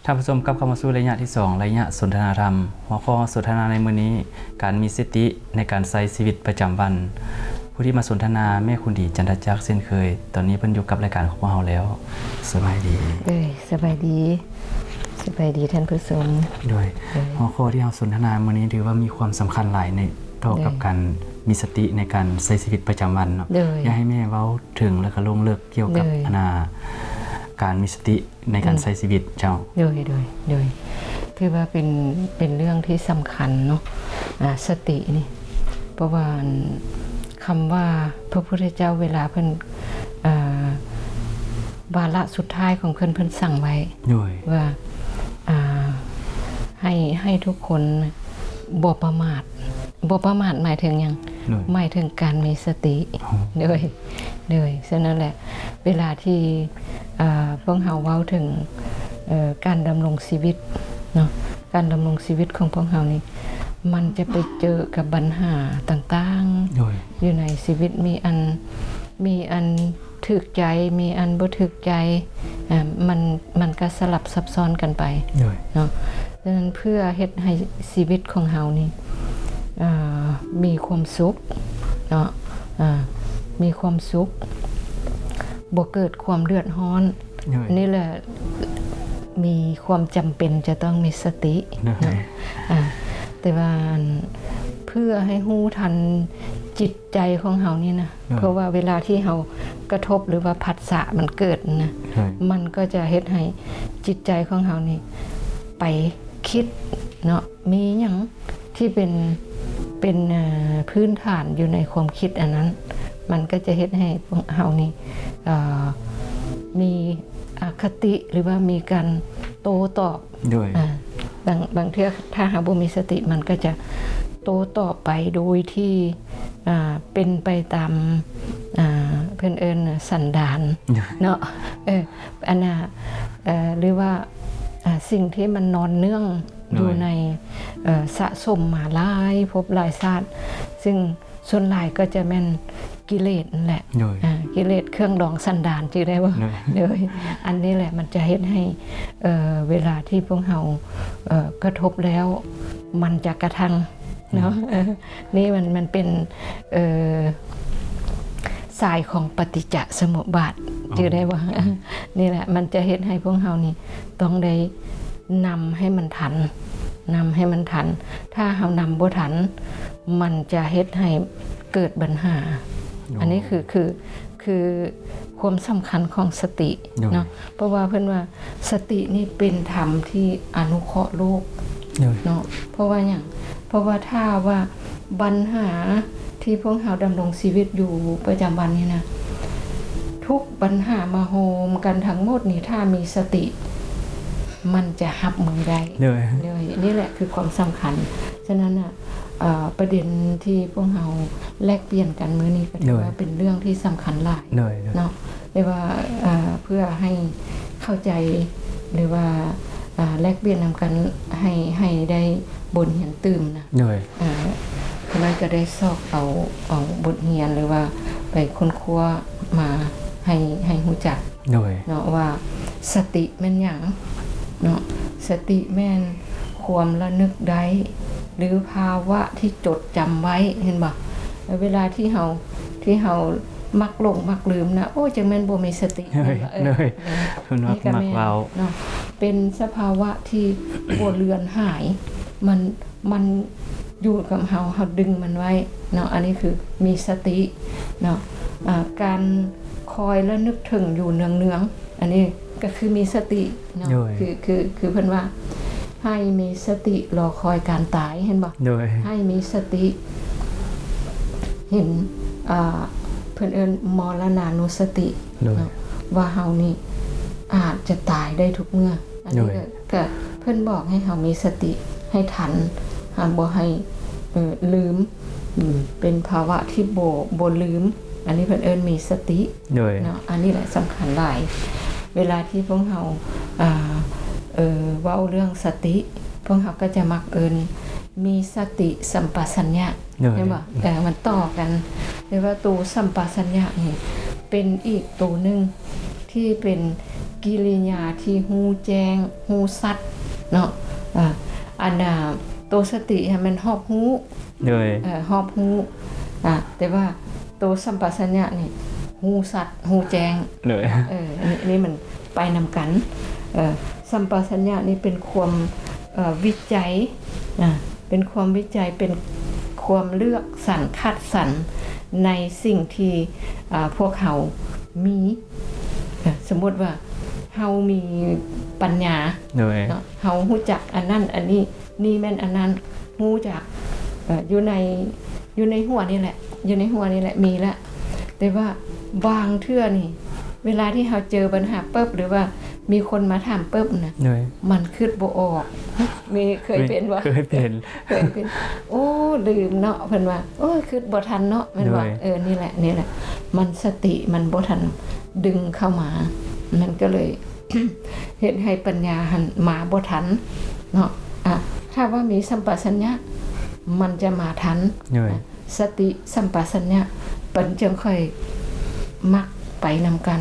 ທ່ານຜູ້ຊົມ ກັບເຂົ້າມາສູ່ໄລຍະທີສອງ ໄລຍະສົນທະນາທຳ. ຫົວຂໍ້ສົນທະນາໃນມື້ນີ້ ການມີສະຕິໃນການໃຊ້ຊີວິດປະຈຳວັນ. ຜູ້ທີ່ມາສົນທະນາແມ່ຄຸນດີ ຈັນທະຈັກ ເຊັ່ນເຄີຍ. ຕອນນີ້ເພິ່ນຢູ່ກັບລາຍການຂອງພວກເຮົາແລ້ວ. ສະບາຍດີ. ໂດຍ ສະບາຍດີ. ສະບາຍດີທ່ານຜູ້ຊົມ. ໂດຍ. ໂດຍ. ຫົວຂໍ້ທີ່ເຮົາສົນທະນາມື້ນີ້ຖືວ່າມີຄວາມສຳຄັນຫຼາຍໃນ ຕໍ່ກັບ ໂດຍ ການມີສະຕິໃນການໃຊ້ຊີວິດປະຈຳວັນເນາະ. ໂດຍ. ຢາກໃຫ້ແມ່ເວົ້າເຖິງ ແລ້ວກໍລົງເລິກກ່ຽວກັບ ໂດຍ ອັນນ່າ ການມີສະຕິ ໃນການ ອືມ ໃຊ້ຊີວິດເຈົ້າ. ໂດຍ ໂດຍ ໂດຍ ຖືວ່າເປັນ ເປັນເລື່ອງທີ່ສຳຄັນເນາະ ອາ ສະຕິນີ້ ເພາະວ່າ ອັນ ຄຳວ່າພະພຸດທະເຈົ້າເວລາເພິ່ນ ອາ ວາລະສຸດທ້າຍຂອງເພິ່ນ ເພິ່ນສັ່ງໄວ້ ໂດຍ ວ່າ ອາ ໃຫ້ ໃຫ້ທຸກຄົນບໍ່ປະໝາດ. ບໍ່ປະໝາດໝາຍເຖິງຫຍັງ? ໂດຍ ໝາຍເຖິງການມີສະຕິ. ໂອ້ ໂດຍ ໂດຍ ສະນັ້ນແຫຼະ ເວລາທີ່ ເອີ ພວກເຮົາເວົ້າເຖິງ ເອີ ການດຳລົງຊີວິດເນາະ ການດຳລົງຊີວິດຂອງພວກເຮົານີ້ ມັນຈະໄປເຈີກັບບັນຫາຕ່າງໆ ໂດຍ ຢູ່ໃນຊີວິດ ມີອັນ ມີອັນ ຖືກໃຈ ມີອັນບໍ່ຖືກໃຈ ອາ ມັນ ມັນກະສະຫຼັບສັບຊ້ອນກັນໄປ ໂດຍ ເນາະ. ສະນັ້ນເພື່ອເຮັດໃຫ້ຊີວິດຂອງເຮົານີ້ ອາ ມີຄວາມສຸກເນາະ ອາ ມີຄວາມສຸກ ບໍ່ເກີດຄວາມເດືອດຮ້ອນ ໂດຍ ນີ້ແຫຼະ ມີຄວາມຈຳເປັນຈະຕ້ອງມີສະຕິ ໂດຍ ເນາະ. ອາ ແຕ່ວ່າ ອັນ ເພື່ອໃຫ້ຮູ້ທັນຈິດ ໃຈຂອງເຮົານີ້ນະ ໂດຍ ເພາະວ່າເວລາທີ່ເຮົາກະທົບ ຫຼືວ່າຜັດສະມັນເກີດນະ ໂດຍ ມັນກໍຈະເຮັດໃຫ້ຈິດໃຈຂອງເຮົານີ້ໄປຄິດເນາະ ມີຫຍັງທີ່ເປັນ ເປັນ ເອີ ພື້ນຖານຢູ່ໃນຄວາມຄິດອັນນັ້ນ ມັນກໍຈະເຮັດໃຫ້ພວກເຮົານີ້ ເອີ ມີອະຄະຕິ ຫຼືວ່າມີການໂຕ້ຕອບ ໂດຍ ອາ ບາງ ບາງເທື່ອຖ້າເຮົາບໍ່ມີສະຕິ ມັນກໍຈະໂຕ້ຕອບໄປໂດຍທີ່ ອາ ເປັນໄປຕາມ ອາ ເພິ່ນເອີ້ນສັນດານ ໂດຍ ເນາະ ເອີ ອັນນ່າ ເອີ ຫຼືວ່າ ອາ ສິ່ງທີ່ມັນນອນເນື່ອງ ໂດຍ ຢູ່ໃນ ເອີ ສະສົມມາຫຼາຍພົບຫຼາຍຊາດ ຊຶ່ງ ສ່ວນຫຼາຍກໍຈະແມ່ນກິເລດນັ້ນແຫຼະ ໂດຍ ອາ ກິເລດເຄື່ອງດອງສັນດານ ຈື່ໄດ້ບໍ່? ໂດຍ ໂດຍ ອັນນີ້ແຫຼະມັນຈະເຮັດໃຫ້ ເອີ ເວລາທີ່ພວກເຮົາ ເອີ ກະທົບແລ້ວ ມັນຈະກະທັງເນາະ ໂດຍ ເອີ ນີ້ມັນ ມັນເປັນ ເອີ ສາຍຂອງປະຕິດຈະສະມຸບາດ ອໍ ຈື່ໄດ້ບໍ່? ນີ້ແຫຼະມັນຈະເຮັດໃຫ້ພວກເຮົານີ້ຕ້ອງໄດ້ ນຳໃຫ້ມັນທັນ ນຳໃຫ້ມັນທັນ ຖ້າເຮົານຳບໍ່ທັນ ມັນຈະເຮັດໃຫ້ເກີດບັນຫາ ໂດຍ ອັນນີ້ຄື ຄື ຄືຄວາມສຳຄັນຂອງສະຕິ ໂດຍ ເນາະ ເພາະວ່າເພິ່ນວ່າສະຕິນີ້ເປັນທຳທີ່ອະນຸເຄາະໂລກ ໂດຍ ເນາະ ເພາະວ່າຫຍັງ? ເພາະວ່າຖ້າວ່າບັນຫາທີ່ພວກເຮົາດຳລົງຊີວິດຢູ່ປະຈຳວັນນີ້ນະ ທຸກ ບັນຫາມາໂຮມກັນທັງໝົດນີ້ ຖ້າມີສະຕິ ມັນຈະຮັບມືໄດ້ ໂດຍ ໂດຍ ນີ້ແຫຼະຄືຄວາມສຳຄັນ. ສະນັ້ນນະ ເອີ ປະເດັນທີ່ພວກເຮົາແລກປ່ຽນກັນມື້ນີ້ ກໍຖືວ່າ ໂດຍ ເປັນເລື່ອງທີ່ສຳຄັນຫຼາຍ ໂດຍ ເນາະ ແຕ່ວ່າ ເອີ ເພື່ອໃຫ້ເຂົ້າໃຈ ຫຼືວ່າ ເອີ ແລກປ່ຽນນຳກັນ ໃຫ້ ໃຫ້ໄດ້ບົດຮຽນຕື່ມນະ ໂດຍ ເອີ ຂ້ານ້ອຍກໍໄດ້ຊອກເອົາ ເອົາບົດຮຽນ ຫຼືວ່າໄປຄົ້ນຄວ້າມາໃຫ້ ໃຫ້ຮູ້ຈັກ ໂດຍ ເນາະ ວ່າສະຕິແມ່ນຫຍັງເນາະ. ສະຕິແມ່ນຄວາມລະນຶກໄດ້ ຫຼືພາວະທີ່ຈົດຈຳໄວ້ ເຫັນບໍ່? ເວລາທີ່ເຮົາ ທີ່ເຮົາມັກຫຼົງມັກລືມນະ ໂອ້ຍ ຈັ່ງແມ່ນບໍ່ມີສະຕິ ໂດຍ ເຫັນບໍ່? ເອີ ໂດຍ ເອີ ເພິ່ນມັກ ມັກເວົ້າເນາະ ເປັນສະພາວະທີ່ບໍ່ເລືອນຫາຍ ມັນ ມັນຢູ່ກັບເຮົາ ເຮົາດຶງມັນໄວ້ເນາະ ອັນນີ້ຄືມີສະຕິເນາະ. ອາ ການຄອຍລະນຶກເຖິງຢູ່ເນືອງໆ ອັນນີ້ກໍຄືມີສະຕິເນາະ ໂດຍ ຄື ຄື ຄືເພິ່ນວ່າ ໃຫ້ມີສະຕິລໍຄອຍການຕາຍ ເຫັນບໍ່? ໂດຍ ໃຫ້ມີສະຕິ ເຫັນ ອາ ເພິ່ນເອີ້ນມໍລະນານຸສະຕິ ໂດຍ ເນາະ ວ່າເຮົານີ້ອາດຈະຕາຍໄດ້ທຸກເມື່ອ ອັນນີ້ ໂດຍ ກໍ ກໍເພິ່ນບອກໃຫ້ເຮົາມີສະຕິໃຫ້ທັນ ຫາ ບໍ່ໃຫ້ ເອີ ລືມ ເປັນພາວະທີ່ບໍ່ ບໍ່ລືມ ອັນນີ້ເພິ່ນເອີ້ນມີສະຕິ ໂດຍ ເນາະ. ອັນນີ້ແຫຼະສຳຄັນຫຼາຍ ເວລາທີ່ພວກເຮົາ ອາ ເອີ ເວົ້າເລື່ອງສະຕິ ພວກເຮົາກໍຈະມັກເອີ້ນມີສະຕິສຳປະສັນຍະ ໂດຍ ແມ່ນບໍ່? ເອີ ມັນຕໍ່ກັນ ແຕ່ວ່າໂຕສຳປະສັນຍະນີ້ເປັນອີກໂຕໜຶ່ງທີ່ເປັນ ກິລິຍາທີ່ຮູ້ແຈ້ງ ຮູ້ຊັດເນາະ. ອາ ອັນນ່າ ໂຕສະຕິຫັ້ນແມ່ນຮອບຮູ້ ໂດຍ ເອີ ຮອບຮູ້ ອາ ແຕ່ວ່າໂຕສຳປະສັນຍະນີ້ຮູ້ຊັດ ຮູ້ແຈ້ງ ໂດຍ ເອີ ອັນນີ້ ອັນນີ້ມັນໄປນຳກັນ. ເອີ ສຳປະສັນຍະນີ້ເປັນຄວາມ ເອີ ວິໄຈ ອາ ເປັນຄວາມວິໄຈ ເປັນຄວາມເລືອກສັນ ຄັດສັນໃນສິ່ງທີ່ ອາ ພວກເຮົາມີ. ເອີ ສົມມຸດວ່າເຮົາມີປັນຍາ ໂດຍ ເນາະ ເຮົາຮູ້ຈັກອັນນັ້ນອັນນີ້ ນີ້ແມ່ນອັນນັ້ນ ຮູ້ຈັກ ເອີ ຢູ່ໃນ ຢູ່ໃນຫົວນີ້ແຫຼະ ຢູ່ໃນຫົວນີ້ແຫຼະ ມີລະ. ແຕ່ວ່າບາງເທື່ອນີ້ ເວລາທີ່ເຮົາເຈີບັນຫາປຶບ ຫຼືວ່າມີຄົນມາຖາມປຶບນະ ໂດຍ ມັນຄິດບໍ່ອອກ. ມີ ເຄີຍເປັນບໍ່? ເຄີຍເປັນ ເຄີຍເປັນ. ໂອ້ ລືມເນາະ ເພິ່ນວ່າ ໂອ້ຍ ຄິດບໍ່ທັນເນາະ ແມ່ນບໍ່? ໂດຍ ເອີ ນີ້ແຫຼະ ນີ້ແຫຼະ ມັນສະຕິມັນບໍ່ທັນດຶງເຂົ້າມາ ມັນກໍເລີຍ ເຮັດໃຫ້ປັນຍາຫັ້ນມາບໍ່ທັນເນາະ. ອາ ຖ້າວ່າມີສຳປະສັນຍະ ມັນຈະມາທັນ. ໂດຍ ອາ ສະຕິສຳປະສັນຍະ ເພິ່ນຈຶ່ງຄ່ອຍມັກໄປນຳກັນ.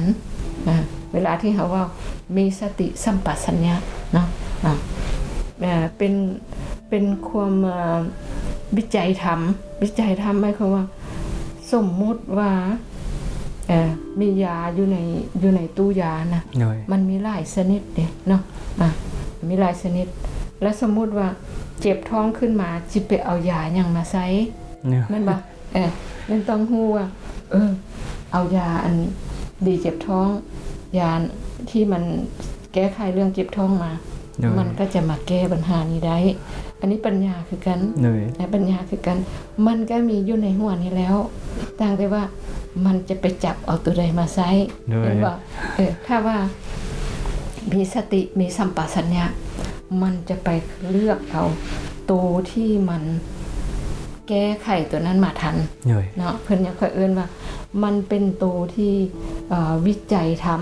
ອາ ເວລາທີ່ເຮົາເວົ້າມີສະຕິສຳປະສັນຍະເນາະ ອາ ເປັນ ເປັນຄວາມ ເອີ ວິໄຈທຳ ວິໄຈທຳໝາຍຄວາມວ່າ ສົມມຸດວ່າ ເອີ ມີຢາຢູ່ໃນ ຢູ່ໃນຕູ້ຢານະ ໂດຍ ມັນມີຫຼາຍຊະນິດເດ້ເນາະ ອາ ມີຫຼາຍຊະນິດ ແລະ ສົມມຸດວ່າເຈັບທ້ອງຂຶ້ນມາ ຊິໄປເອົາຢາຫຍັງມາໃສ່ ໂດຍ ແມ່ນບໍ່? ເອີ ແມ່ນຕ້ອງຮູ້ວ່າ ເອີ ເອົາຢາອັນດີເຈັບທ້ອງ ຢາທີ່ມັນແກ້ໄຂເລື່ອງເຈັບທ້ອງມາ ໂດຍ ມັນກໍຈະມາແກ້ບັນຫານີ້ໄດ້. ອັນນີ້ປັນຍາຄືກັນ ໂດຍ ແລະ ປັນຍາຄືກັນ ມັນກໍມີຢູ່ໃນຫົວນີ້ແລ້ວ ຕ່າງແຕ່ວ່າມັນຈະໄປຈັບເອົາໂຕໃດມາໃຊ້ ໂດຍ ແມ່ນບໍ່? ເອີ ຖ້າວ່າມີສະຕິ ມີສຳປະສັນຍະ ມັນຈະໄປເລືອກເອົາໂຕທີ່ມັນ ແກ້ໄຂຕົວນັ້ນມາທັນ ໂດຍ ເນາະ ເພິ່ນຍັງຄ່ອຍເອີ້ນວ່າ ມັນເປັນໂຕທີ່ ເອີ ວິໄຈທຳ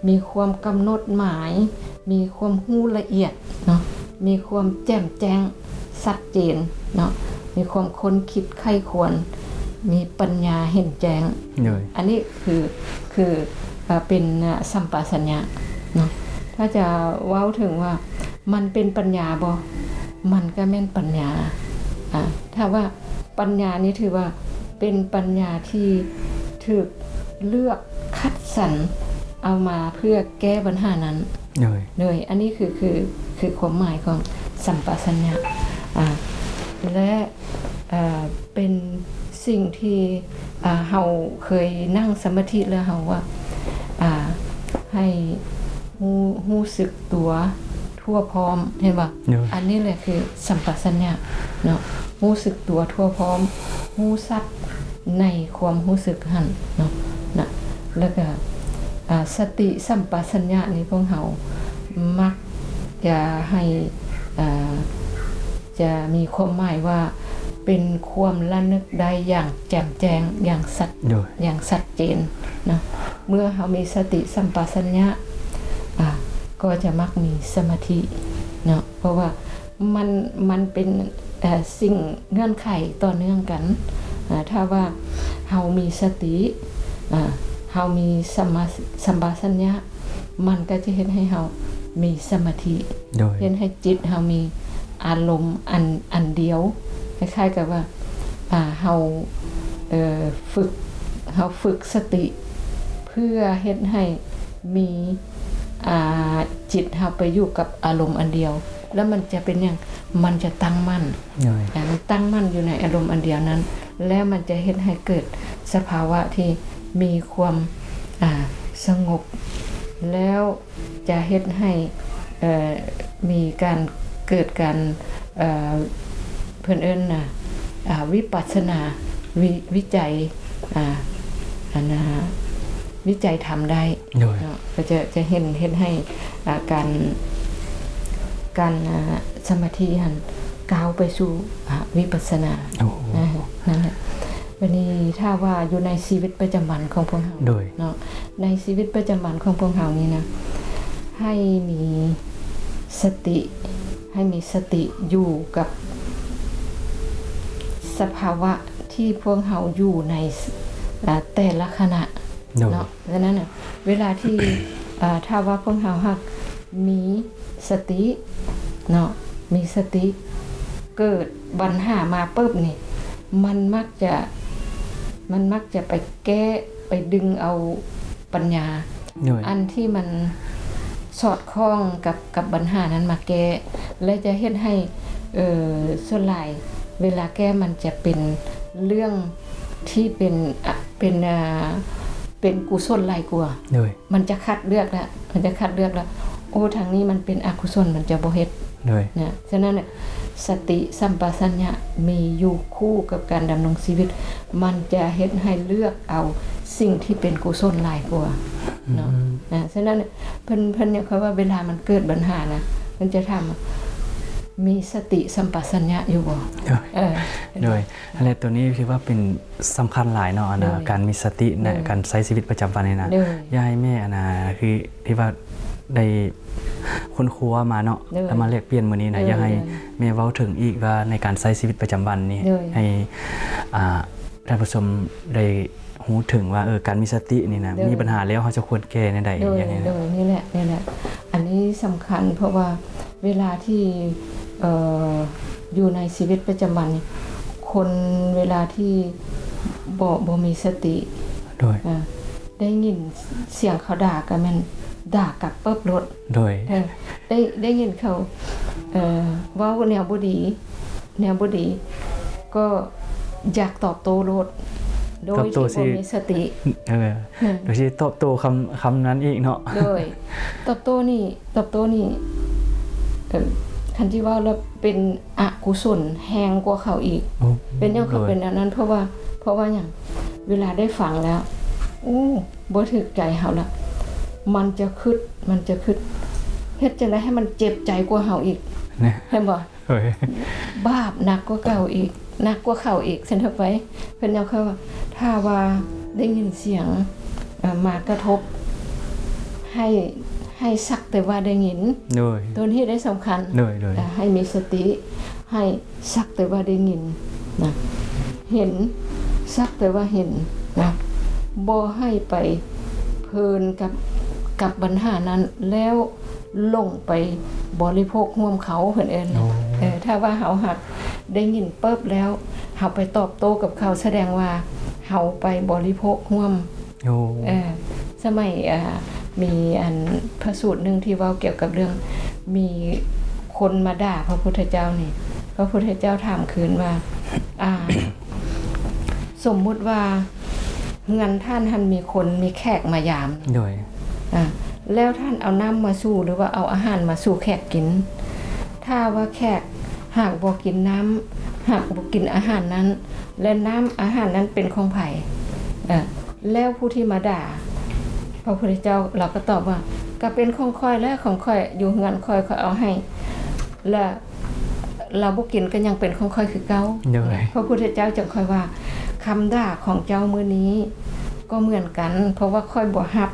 ມີຄວາມກຳນົດໝາຍ ມີຄວາມຮູ້ລະອຽດເນາະ ມີຄວາມແຈ່ມແຈ້ງຊັດເຈນເນາະ ມີຄວາມຄົ້ນຄິດໃຄ່ຄວນ ມີປັນຍາເຫັນແຈ້ງ ໂດຍ ອັນນີ້ຄື ຄື ເອີ ເປັນ ເອີ ສຳປະສັນຍະເນາະ. ຖ້າຈະເວົ້າເຖິງວ່າມັນເປັນປັນຍາບໍ່? ມັນກໍແມ່ນປັນຍາ. ອາ ຖ້າວ່າປັນຍານີ້ຖືວ່າເປັນປັນຍາທີ່ຖືກເລືອກຄັດສັນເອົາມາເພື່ອແກ້ບັນຫານັ້ນ. ໂດຍ ໂດຍ ອັນນີ້ຄື ຄື ຄືຄວາມໝາຍຂອງສຳປະສັນຍະ. ອາ ແລະ ເອີ ເປັນສິ່ງທີ່ ເຮົາເຄີຍນັ່ງສະມາທິແລ້ວເຮົາວ່າ ໃຫ້ຮູ້ ຮູ້ສຶກຕົວທົ່ວພ້ອມ ເຫັນບໍ່? ໂດຍ ອັນນີ້ແຫຼະຄືສຳປະສັນຍະເນາະ ຮູ້ສຶກຕົວທົ່ວພ້ອມ ຮູ້ຊັດໃນຄວາມຮູ້ສຶກຫັ້ນເນາະ ນະ ແລ້ວກະ ອາ ສະຕິສຳປະສັນຍະນີ້ພວກເຮົາມັກຈະໃຫ້ ອາ ຈະມີຄວາມໝາຍວ່າເປັນຄວາມລະນຶກໄດ້ຢ່າງແຈ່ມແຈ້ງ ຢ່າງຊັດ ໂດຍ ຢ່າງຊັດເຈນເນາະ. ເມື່ອເຮົາມີສະຕິສຳປະສັນຍະ ອາ ກໍຈະມັກມີສະມາທິເນາະ ເພາະວ່າມັນ ມັນເປັນ ເອີ ສິ່ງເງື່ອນໄຂຕໍ່ເນື່ອງກັນ. ອາ ຖ້າວ່າເຮົາມີສະຕິ ອາ ເຮົາມີສຳມາ ສຳປະສັນຍະ ມັນກໍຈະເຮັດໃຫ້ເຮົາມີສະມາທິ ໂດຍ ເຮັດໃຫ້ຈິດເຮົາມີອາລົມອັນ ອັນດຽວ ຄ້າຍໆກັບວ່າ ອາ ເຮົາ ເອີ ຝຶກ ເຮົາຝຶກສະຕິ ເພື່ອເຮັດໃຫ້ມີ ອາ ຈິດເຮົາໄປຢູ່ກັບອາລົມອັນດຽວ ແລ້ວມັນຈະເປັນຫຍັງ? ມັນຈະຕັ້ງໝັ້ນ ໂດຍ ອາ ມັນຕັ້ງໝັ້ນຢູ່ໃນອາລົມອັນດຽວນັ້ນ ແລ້ວມັນຈະເຮັດໃຫ້ເກີດສະພາວະທີ່ມີຄວາມ ອາ ສະຫງົບ ແລ້ວຈະເຮັດໃຫ້ ເອີ ມີການເກີດການ ເອີ ເພິ່ນເອີ້ນນະ ອາ ວິປັດສະນາ ວິ ວິໄຈ ອາ ອັນນະ ວິໄຈທຳໄດ້ ໂດຍ ເນາະ ກໍຈະ ຈະເຫັນ ເຮັດໃຫ້ ອາ ການ ການ ອາ ສະມາທິຫັ້ນກ້າວໄປສູ່ ອາ ວິປັດສະນາ. ໂອ້ ອາ ນັ້ນແຫຼະ. ບັດນີ້ຖ້າວ່າຢູ່ໃນຊີວິດປະຈຳວັນຂອງພວກເຮົາ ໂດຍ ເນາະ ໃນຊີວິດປະຈຳວັນຂອງພວກເຮົານີ້ນະ ໃຫ້ມີສະຕິ ໃຫ້ມີສະຕິຢູ່ກັບສະພາວະທີ່ພວກເຮົາຢູ່ໃນ ອາ ແຕ່ລະຂະນະ ໂດຍ ເນາະ. ສະນັ້ນນະ ເວລາທີ່ ອ່າ ຖ້າວ່າພວກເຮົາຫາກມີສະຕິເນາະ ມີສະຕິ ເກີດບັນຫາມາປຶບນີ້ ມັນມັກຈະ ມັນມັກຈະໄປແກ້ ໄປດຶງເອົາປັນຍາ ໂດຍ ອັນທີ່ມັນສອດຄ່ອງກັບ ກັບບັນຫານັ້ນມາແກ້ ແລະ ຈະເຮັດໃຫ້ ເອີ ສ່ວນຫຼາຍເວລາແກ້ມັນຈະເປັນເລື່ອງທີ່ເປັນ ອະ ເປັນ ເປັນກຸສົນຫຼາຍກວ່າ ໂດຍ ມັນຈະຄັດເລືອກລະ ມັນຈະຄັດເລືອກລະ ໂອ້ ທາງນີ້ມັນເປັນອະກຸສົນ ມັນຈະບໍ່ເຮັດ ໂດຍ ນະ. ສະນັ້ນ ສະຕິສຳປະຊັນຍະມີຢູ່ຄູ່ກັບການດຳລົງຊີວິດ ມັນຈະເຮັດໃຫ້ເລືອກເອົາສິ່ງທີ່ເປັນກຸສົນຫຼາຍກວ່າເນາະ. ອືມ ນະ ສະນັ້ນ ເພິ່ນ ເພິ່ນຢາກ ເຂົາວ່າເວລາມັນເກີດບັນຫານະ ເພິ່ນຈະຖາມວ່າ ມີສະຕິສຳປະຊັນຍະຢູ່ບໍ່? ໂດຍ ເອີ ໂດຍ ແລະ ໂຕນີ້ຖືວ່າເປັນ ສຳຄັນຫຼາຍເນາະ ອັນນ່າ ໂດຍ ການມີສະຕິໃນ ໂດຍ ການໃຊ້ຊີວິດປະຈຳວັນນີ້ນະ ໂດຍ ຢາກໃຫ້ແມ່ ອັນນ່າ ຄືທີ່ວ່າໄດ້ຄົ້ນຄວ້າມາເນາະ ໂດຍ ແລ້ວມາແລກປ່ຽນມື້ນີ້ນະ ໂດຍ ຢາກໃຫ້ ໂດຍ ແມ່ເວົ້າເຖິງອີກວ່າ ໃນການໃຊ້ຊີວິດປະຈຳວັນນີ້ ໂດຍ ໃຫ້ ອ່າ ທ່ານຜູ້ຊົມໄດ້ຮູ້ເຖິງວ່າ ເອີ ການມີສະຕິນີ້ນະ ໂດຍ ມີບັນຫາແລ້ວເຮົາຈະຄວນແກ້ແນວໃດ ໂດຍ ຢ່າງນີ້ນະ ໂດຍ ນີ້ແຫຼະ ນີ້ແຫຼະ ອັນນີ້ສຳຄັນ ເພາະວ່າ ເວລາທີ່ ເອີ ຢູ່ໃນຊີວິດປະຈຳວັນນີ້ ຄົນເວລາທີ່ບໍ່ ບໍ່ມີສະຕິ ໂດຍ ເອີ ໄດ້ຍິນສຽງເຂົາດ່າກໍແມ່ນດ່າກັບປຶບໂລດ ໂດຍ ເອີ ໄດ້ ໄດ້ຍິນເຂົາ ເອີ ເວົ້າແນວບໍ່ດີ ແນວບໍ່ດີ ກໍຢາກຕອບໂຕ້ໂລດ ໂດຍທີ່ບໍ່ມີສະຕິ ເອີ ໂດຍທີ່ຕອບໂຕ້ຄຳ ຄຳນັ້ນອີກເນາະ ໂດຍ ຕອບໂຕ້ນີ້ ຕອບໂຕ້ນີ້ ເອີ ຄັນຊິເວົ້າແລ້ວເປັນອະກຸສົນແຮງກວ່າເຂົາອີກ ໂອ້ ເປັນຫຍັງເຂົາ ໂດຍ ເປັນອັນນັ້ນ ເພາະວ່າ ເພາະວ່າຫຍັງ ເວລາໄດ້ຟັງແລ້ວ ໂອ້ ບໍ່ຖືກໃຈເຮົາລະ ມັນຈະຄຶດ ມັນຈະຄຶດ ເຮັດຈັ່ງໃດໃຫ້ມັນເຈັບໃຈກວ່າເຮົາອີກ ແມ່ນບໍ່? ໂດຍ ບາບໜັກກວ່າເກົ່າອີກ ໜັກກວ່າເຂົາອີກ ຊັ້ນເຖາະໄປ ເພິ່ນເອົາເຂົ້າວ່າ ຖ້າວ່າໄດ້ຍິນສຽງ ເອີ ມາກະທົບ ໃຫ້ ໃຫ້ສັກແຕ່ວ່າໄດ້ຍິນ ໂດຍ ໂຕນີ້ໄດ້ສຳຄັນ ໂດຍ ໂດຍ ເອີ ໃຫ້ມີສະຕິ ໃຫ້ສັກແຕ່ວ່າໄດ້ຍິນນະ ເຫັນ ສັກແຕ່ວ່າເຫັນນະ ບໍ່ໃຫ້ໄປເພີນກັບ ກັບບັນຫານັ້ນ ແລ້ວ ລົງໄປບໍລິໂພກຮ່ວມເຂົາ ເພິ່ນເອີ້ນ ໂອ້ ເອີ ຖ້າວ່າເຮົາຫາກໄດ້ຍິນປຶບແລ້ວ ເຮົາໄປຕອບໂຕ້ກັບເຂົາ ສະແດງວ່າເຮົາໄປບໍລິໂພກຮ່ວມ ໂອ້ ເອີ ສະໄໝ ເອີ ມີອັນພະສູດໜຶ່ງທີ່ເວົ້າກ່ຽວກັບເລື່ອງ ມີຄົນມາດ່າພະພຸດທະເຈົ້ານີ້ ພະພຸດທະເຈົ້າຖາມຄືນວ່າ ອ່າ ສົມມຸດວ່າເຮືອນທ່ານຫັ້ນມີຄົນ ມີແຂກມາຢາມ ໂດຍ ອາ ແລ້ວທ່ານເອົານ້ຳມາສູ່ ຫຼືວ່າເອົາອາຫານມາສູ່ແຂກກິນ ຖ້າວ່າແຂກຫາກບໍ່ກິນນ້ຳ ຫາກບໍ່ກິນອາຫານນັ້ນ ແລະ ນ້ຳອາຫານນັ້ນເປັນຂອງໃຜ? ເອີ ແລ້ວຜູ້ທີ່ມາດ່າພະພຸດທະເຈົ້າ ລາວກໍຕອບວ່າ ກໍເປັນຂອງຂ້ອຍແຫຼະ ຂອງຂ້ອຍ ຢູ່ເຮືອນຂ້ອຍ ຂ້ອຍເອົາໃຫ້ ແລະ ລາວບໍ່ກິນກໍຍັງເປັນຂອງຂ້ອຍຄືເກົ່າ ໂດຍ ພະພຸດທະເຈົ້າຈຶ່ງຄ່ອຍວ່າ ຄຳດ່າຂອງເຈົ້າມື້ນີ້ກໍເໝືອນກັນ ເພາະວ່າຂ້ອຍບໍ່ຮັບ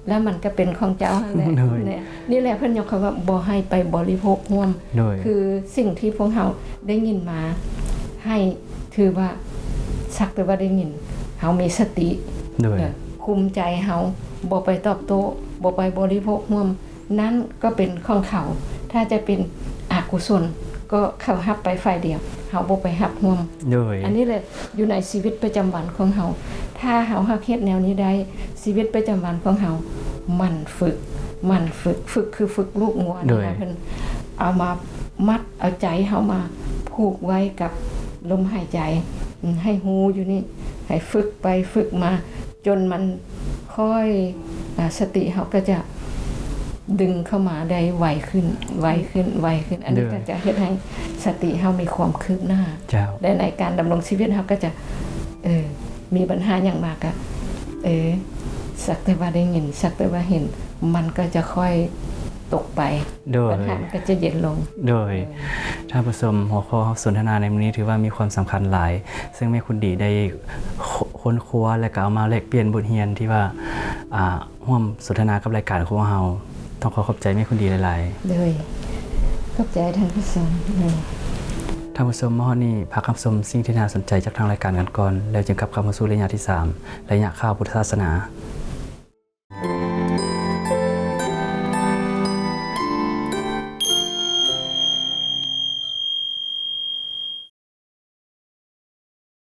ແລ້ວມັນກໍເປັນຂອງເຈົ້າຫັ້ນແຫຼະ ໂດຍ ນີ້ແຫຼະ ເພິ່ນຍົກຄຳວ່າບໍ່ໃຫ້ໄປບໍລິໂພກຮ່ວມ ໂດຍ ຄືສິ່ງທີ່ພວກເຮົາໄດ້ຍິນມາ ໃຫ້ຖືວ່າສັກແຕ່ວ່າໄດ້ຍິນ ເຮົາມີສະຕິ ໂດຍ ເອີ ຄຸມໃຈເຮົາ ບໍ່ໄປຕອບໂຕ້ ບໍ່ໄປບໍລິໂພກຮ່ວມ ນັ້ນກໍເປັນຂອງເຂົາ ຖ້າຈະເປັນອະກຸສົນ ກໍເຂົາຮັບໄປຝ່າຍດຽວ ເຮົາບໍ່ໄປຮັບຮ່ວມ ໂດຍ ອັນນີ້ແຫຼະ ຢູ່ໃນຊີວິດປະຈຳວັນຂອງເຮົາ ຖ້າເຮົາຫາກເຮັດແນວນີ້ໄດ້ ຊີວິດປະຈຳວັນຂອງເຮົາ ໝັ່ນຝຶກ ໝັ່ນຝຶກ ຝຶກຄືຝຶກລູກງົວ ໂດຍ ນີ້ນະ ເພິ່ນເອົາມາມັດເອົາໃຈເຮົາມາຜູກໄວ້ກັບລົມຫາຍໃຈ ອາ ໃຫ້ຮູ້ຢູ່ນີ້ ໃຫ້ຝຶກໄປຝຶກມາ ຈົນມັນຄ່ອຍ ອາ ສະຕິເຮົາກໍຈະດຶງເຂົ້າມາໄດ້ໄວຂຶ້ນ ໄວຂຶ້ນ ໄວຂຶ້ນ ອັນນີ້ ໂດຍ ກໍຈະເຮັດໃຫ້ສະຕິເຮົາມີຄວາມຄືບໜ້າ ເຈົ້າ ແລະ ໃນການດຳລົງຊີວິດເຮົາກໍຈະ ເອີ ມີບັນຫາຫຍັງມາກໍ ເອີ ສັກແຕ່ວ່າໄດ້ຍິນ ສັກແຕ່ວ່າເຫັນ ມັນກໍຈະຄ່ອຍຕົກໄປ ໂດຍ ບັນຫາມັນກໍຈະເຢັນລົງ ໂດຍ ໂດຍ ທ່ານຜູ້ຊົມ ຫົວຂໍ້ເຮົາສົນທະນາໃນມື້ນີ້ຖືວ່າມີຄວາມສຳຄັນຫຼາຍ ເຊິ່ງແມ່ຄຸນດີໄດ້ ຄົ້ນຄວ້າ ແລະ ກໍເອົາມາແລກປ່ຽນບົດຮຽນທີ່ວ່າ ອ່າ ຮ່ວມສົນທະນາກັບລາຍການຂອງເຮົາ ຕ້ອງຂໍຂອບໃຈແມ່ຄຸນດີຫຼາຍໆ ໂດຍ ຂອບໃຈທ່ານຜູ້ຊົມ ໂດຍ ທ່ານຜູ້ຊົມ ມາຮອດນີ້ ພັກຮັບຊົມສິ່ງທີ່ໜ້າສົນໃຈຈາກທາງລາຍການກັນກ່ອນ ແລ້ວຈຶ່ງກັບເຂົ້າມາສູ່ໄລຍະທີສາມ ໄລຍະຂ່າວພຸດທະສາສະໜາ.